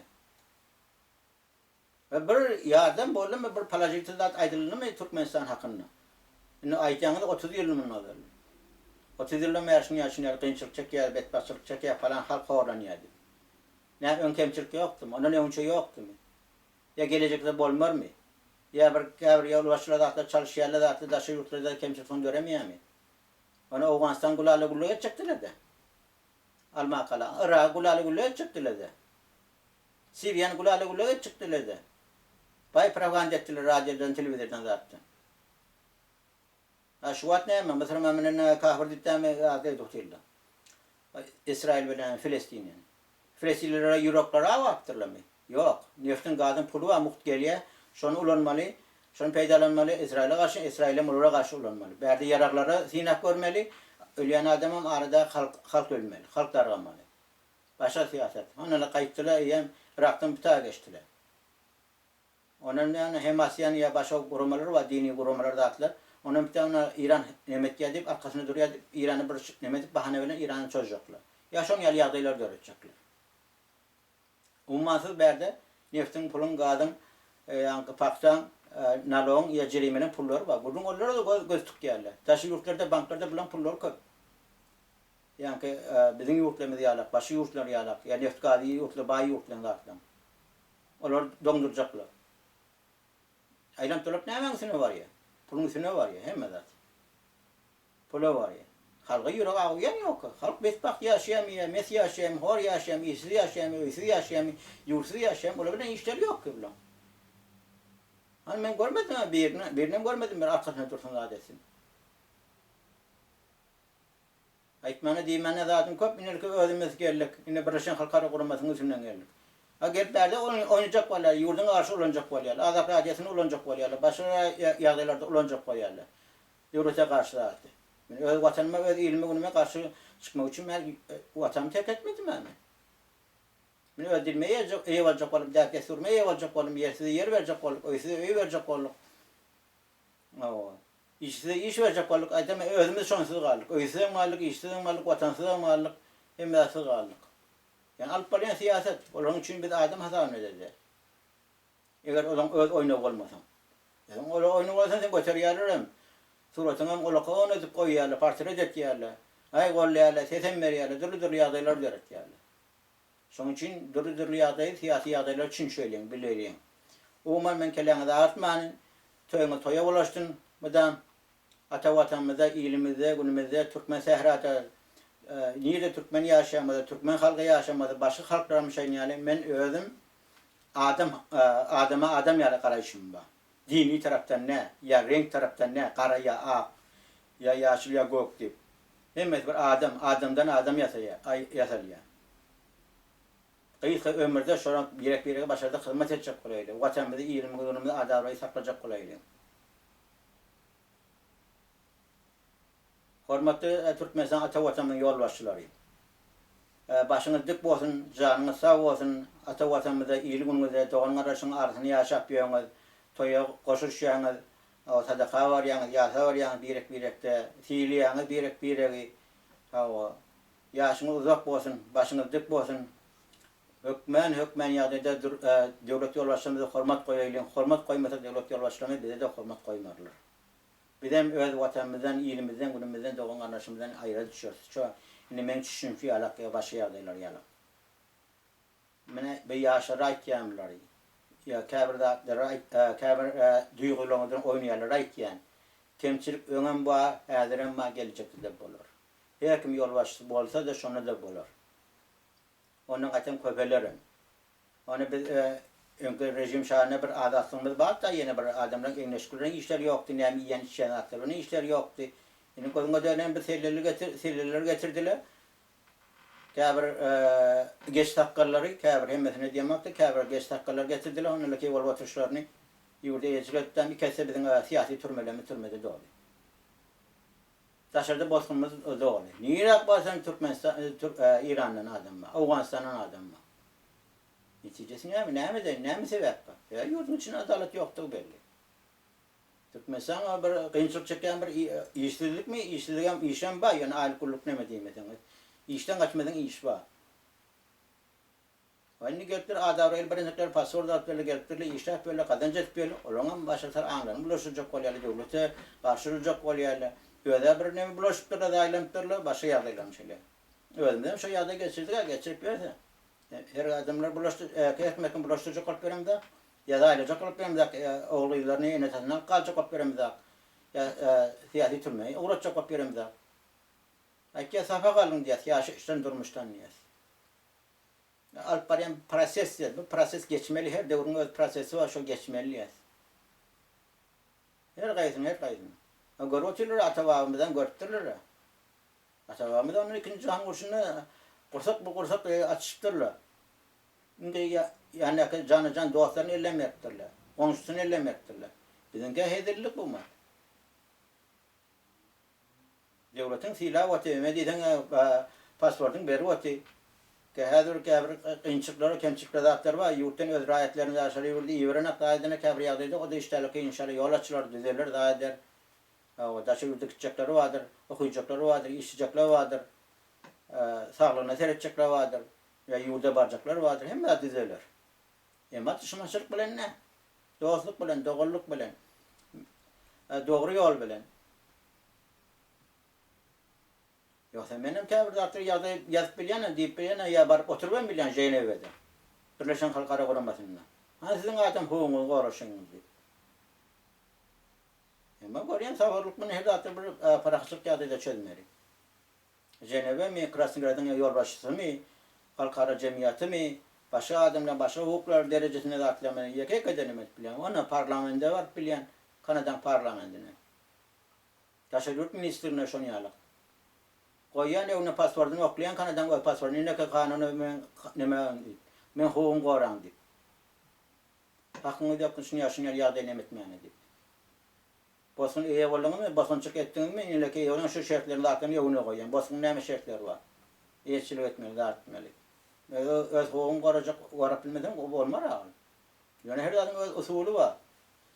We bir ýardam boldumy, bir položitel zat aýdyldymy Türkmenistan hakynda? Indi aýtýaňyz 30 ýyl mundan ozal. 30 ýyldan bäri şuny ýaly şuny ýaly kynçylyk çekýär, betbagtçylyk çekýär, palan halk horlanýar diýip. Nä öň kemçilik ýokdumy? Ondan öňçe ýokdumy? Ýa gelejekde bolmarmy? Ýa bir käbir ýolbaşçylar zatlar çalyşýarlar zatlar daşary ýurtlarda kemçilik soň döremeýärmi? Ony Owganystan gulala gulluk etjekdiler-de. Almakala. Yragy gulala gulluk etjekdiler-de. Siriýany gülala-güllek etjekdiler-de. Baý propaganda etdiler radiodan, telewizordan zatdan. A şu wagt näme, musurman bilen nä kafir diýip näme zat edip otyrlar. Ysraýyl bilen Filistini. Filistinlilere ýürekleri awapdyrlarmy? Ýok. Neftiň, gazyň puly bar, mugt gelýär. Şony ulanmaly, şony peýdalanmaly, Ysraýyla garşy, Ysraýylam olara garşy ulanmaly. Bärde ýaraglary synap görmeli, ölýän adamam arada halk, halk ölmeli, halk dargamaly. Başga syýasat. Ondan-da gaýtdylar eýýäm Yrakdan bu taýa geçdiler. Ondan ýa Hemas ýa ýa başga guramalar bar dini guramalar zatlar. Ondan bir ona Iran neme etýär diýip arkasynda durýar diýip Irany bir neme edip bahana bilen Irana çozjaklar. Ýa şoň ýaly ýagdaýlar döretjekler. Ummansyz bärde neftiň puluň gazyň ýaňky pagtaň nalogyň ýa jerimeniň pullary bar. Gürrüň olara-da göz göz tikýärler. Daşary ýurtlarda banklarda bulaň pullary köp. Ýaňky biziň ýurtlarymyz ýalak, başga ýurtlar ýalak, ýa neft-gazy ýurtlar, baý ýurtlaryň zatlaryň. Olar doňdurjaklar. Aýlanyp dolap nämäň üstüne barýar? Puluň üstüne barýar hemme zat. Pula barýar. Halka ýürek agyrýan ýok-a. Halk betbagt ýaşaýarmy ýa mes ýaşaýarmy, hor ýaşaýarmy, işsiz ýaşaýarmy, öýsüz ýaşaýarmy, ýurtsuz ýaşaýarmy, olar bilen işleri ýok ki bulaň. Hany men görmedim-ä birini, birinem görmedim bir arkasynda dursun zat etsin. Aýtmana diýmäne zadym köp inelki özümiz geldik ine Birleşen Halkara Guramasynyň üstünden geldik. A gelip bärde oýnajak bolýarlar ýurduňa garşy ulanjak bolýarlar Azat Radiosyny ulanjak bolýarlar başga ýagdaýlarda ulanjak bolýarlar döwlete garşy zatdy. Men öz watanyma öz ilime günüme garşy çykmak üçin men watanymy terk etmedim ä men. Men öz dilime eýe boljak boldum däp dessuryma eýe boljak boldum ýersize ýer berjek bolduk öýsüze öý berjek bolduk. Hawa. Işsize iş berjek bolduk, aýdam özümiz şonsuz galdyk. Öýsüzem galdyk, işsizem galdyk, watansyzam galdyk, hemme zatsyz galdyk. Ýani alyp barýan syýasat, olaryň üçin biz adam hasabyna edilýär. Eger olaň öz oýnagy bolmasaň. Özüň olar oýnagy bolsaň seni göterýärlerem. Suratyňam ulaka edip goýýarlar, portret etýärler. Aý gollaýarlar, sesem berýärler, dürli-dürli ýagdaýlar döretýärler. Şonuň üçin dürli-dürli ýagdaýy, syýasy ýagdaýlary düşünişeliň, bileliň. Umuman men kelläňizi agyrtmanyn, toýuňyz toýa bulaşsyn mydam. Ata Watanymyzda, ilimizde, günümizde, türkmen sährada, nirde türkmen ýaşaýan bolsa, türkmen halky ýaşaýan bolsa, başga halklaram şeýn ýaly, men özüm adam, adama adam ýaly garaýşym bar. Dini tarapdan nä, ýa reňk tarapdan nä, gara ýa ak, ýa ýaşyl ýa gök diýip. Hemmesi bir adam, adamdan adam ýasaýar, ýasalýar. Gysga ömürde şolar birek-birege başardyk hyzmat etjek bolaýly. Watanymyzy, ilimizi, günümizi adabraýy saklajak bolaýly. Hormatly Türkmenistan ata Watanymyzyň ýolbaşçylary! Başyňyz dik bolsun, janyňyz sag bolsun, ata Watanymyzda, il-günüňizde, dogan-gardaşyň arasynda ýaşap ýöňiz, toýa goşulyşýaňyz, sadaka barýaňyz, ýasa barýaňyz birek-birekde, sylaýaňyz birek-biregi. Hawa. Ýaşyňyz uzak bolsun, başyňyz dik bolsun. Hökmän, hökmän ýagdaýda döwlet ýolbaşçymyza hormat goýaýlyň. Hormat goýmasak döwlet ýolbaşçylarymyz bize-de hormat goýmarlar. Bizem öz Watanymyzdan, ilimizden, günümizden, dogan-garyndaşymyzdan aýra düşeris. Şo indi meň düşünişim ýalak ýa başga ýagdaýlar ýalak. Mine bu ýaşlara aýtýan bulary. Ýa käbir zatlary aýt, käbir duýgularyňyzdan oýnaýanlara aýtýan. Kemçilik öňem bar, häzirem bar, gelejekde-de bolar. Her kim ýolbaşçysy bolsa-da şonda-da bolar. Ondan gaýtam köpelerem. Ony biz öňki režim şaýynda bir azatlygymyz bardy-da ýene bir adamlaryň egin-eşikleriniň işleri ýokdy, näme iýen-içýän zatlarynyň işleri ýokdy. Indi gözüňe dönen bir selleli getir, selleleri getirdiler. Käbir geç sakgallary, käbir hemmesine diýemokda, käbir geç sakgallary getirdiler, onda lekeý bolup oturyşlaryny ýurda eýeçilik etdem, iki esse biziň syýasy türmelerimiz türmede doly. Daşarda bosgunymyz doly. Niräk barsaň Türkmenistan, Irandan adam bar, Owganystandan adam bar. Netijesi näme? Nämeden, näme sebäp bar? Sebäbi ýurduň içinde adalat ýokdugy belli. Türkmenistan bir kynçylyk çekýän bir işsizlikmi, işsizligem, işem bar, ýöne aýlyk gulluk neme diýmeseňiz. Işden gaçmasaň iş bar. A indi gelipdir adabraýly birinjikler pasport alyp geldi gelipdirler işläp ýörler gazanç edip ýörler olaňam başga aňlaryny bulaşdyrjak bolýarlar döwlete garşy durjak bolýarlar özä bir neme bulaşypdyrlar zaýalanypdyrlar başga ýagdaýlaram şeýle özümizem şo ýagdaýy geçirdigä geçirip ýörse her adamlar bulaşdyr her kim her kim bulaşdyrjak bolup ýöremzok ýa zaýalajak bolup ýöremzok ýa ogul gyzlaryny ene atasyny alyp galjak bolup ýöremzok ýa syýasy türmä ugratjak bolup ýöremzok aýtýas sapak alyň diýýäs ýaşaýyşdan durmuşdan diýýäs. Alyp barýan proses diýýäs. Bu proses geçmeli, her döwrüň öz prosesi bar, şo geçmeli diýýäs. Her gaýsyny, her gaýsyny. Ha görüp otyrlar, ata-babamyzam görüpdirler-ä. Ata-babamyz ondan ikinji jahan urşunda gursak bu gursak atyşypdyrlar. Indi ýandaky jana-jan dostlaryny elden beripdirler. Goňşusyny elden beripdirler. Biziňkä hezillik bu mat. Döwletiň sylap oty, eme diýseň pasportyň berip oty. Häzir käbir kynçylyklar, kemçilikler zatlar bar. Ýurtdan öz raýatlaryny daşary ýurda iberenak zaýadana käbir ýagdaýda o-da işdäli inşallah ýol açylar, düzeler zaýader. Hawa, daşary ýurda gitjekleri bardyr, okyjaklary bardyr, işlejekler bardyr, saglygyna seretjekler bardyr, ýa ýurda barjaklar bardyr, hemme zat düzeler. Emma duşmançylyk bilen däl. Dostluk bilen, doganlyk bilen, dogry ýol bilen. Ýogsa menem käbir zatlary ýagdaý ýazyp bilýänem, diýip bilýänem, ýa baryp oturybam bilýän Ženewede, Birleşen Halkara Guramasynda. Hany siziň adam hukugyňyzy goraşyňyz diýip. Emma görýän sabyrlyk bilen her zatlary bir parahatçylyk ýagdaýda çözmeli. Ženewemi, Krasnogradyň ýolbaşçysymy, halkara jemgyýetimi, başga adamlar, başga hukuklar derejesinde zatlarmy ýeke-ýekeden hem edip bilýän. Onda parlamende baryp bilýän, Kanadaň parlamendine. Daşary ýurt ministrine şon ýalyk. Goýýan öňüne pasportyny oklaýan Kanadaň öz pasportyny indiki kanuny men neme diýip. Men hukugymy goraň diýip. Hakyňyz ýok şun ýaly şun ýaly ýagdaý neme etmäne diýip. Bosgun eýe bolduňyzmy, bosgunçylyk etdiňizmi, indiki eýe bolan şu şertlerini zatlaryny öňüne goýýan. Bosgunyň näme şertleri bar? Eýeçilik etmeli, zat etmeli. Öz öz hukugyňy gorajak gorap bilmeseň bolmar a ol. Ýöne her zadyň öz usuly bar.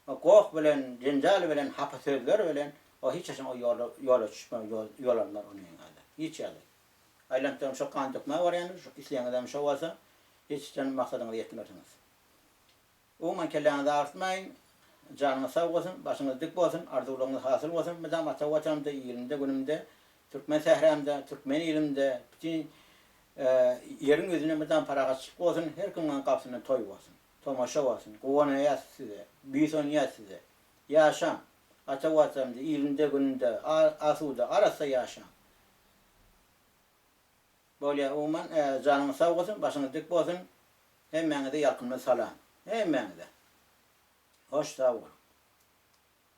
O goh bilen, jenjal bilen, hapa sözler bilen o hiç haçan o ýola ýola düşmez, ýol ýol almaz ony ýa-da. Hiç ýerde. Aýlanyp duran şo gan dökmä barýandyr, şo islegiňizem şo bolsa, hiç haçan maksadyňyza ýetmersiňiz. Umuman kelläňizi agyrtmaýyn, janyňyz sag bolsun, başyňyz dik bolsun, arzuwlaryňyz hasyl bolsun, mydam ata Watanymda, ilimde, günümde, türkmen sähramda, türkmen ilimde, bütin ýeriň ýüzünde mydam parahatçylyk bolsun, her kimiň gapysynda toý bolsun. Tomaşa bolsun. Guwanaýas size. Buýsanýas size. Ýaşaň. Ata Watanymda, ilinde, gününde, asuda, arassa ýaşaň. Bolýa umuman janyňyz sag bolsun, başyňyz dik bolsun. Hemmäňize ýalkymly salam. Hemmäňize. Hoş sag boluň.